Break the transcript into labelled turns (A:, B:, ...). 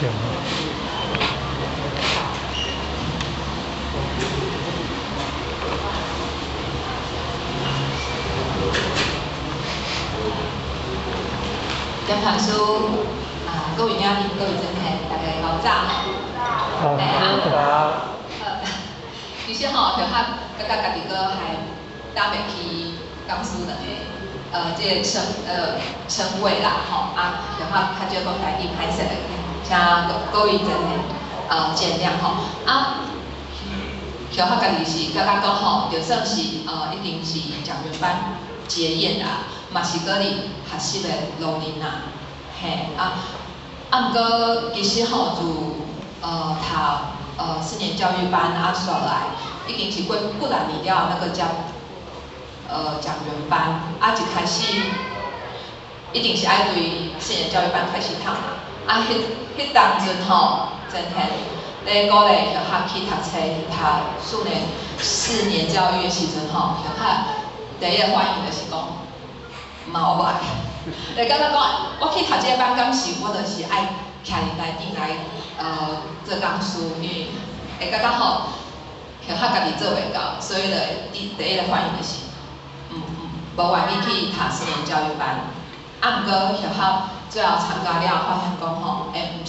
A: 程。
B: 講堂師啊，各位兄弟，各位尊賢，大家老早吼。
A: 好，
B: 早。其實吼，學校感覺家己閣還擔袂起講師兩個這个稱謂啦吼，啊，學校較少講台語，歹勢，請各位尊賢見諒吼。啊，學校家己是感覺講吼，就算是已經是講員班結業啦，嘛是閣佇學習的路頂啦，嘿啊，啊，毋過其實吼，自讀四年教育班啊煞來，已經是過幾若年了，那個接講員班，啊一開始一定是愛對四年教育班開始讀嘛，啊，彼當陣吼，真係咧鼓勵學校去讀冊，讀四年教育的時陣吼，學校第一個反應就是講，嘛我無愛，就感覺講我去讀這個班，敢是我就是愛徛佇台頂來做講師，因為會感覺吼，學校家己做袂到，所以就第一個反應就是，無願意去讀四年教育班。啊，毋過學校最後參加了，發現講吼，欸，毋。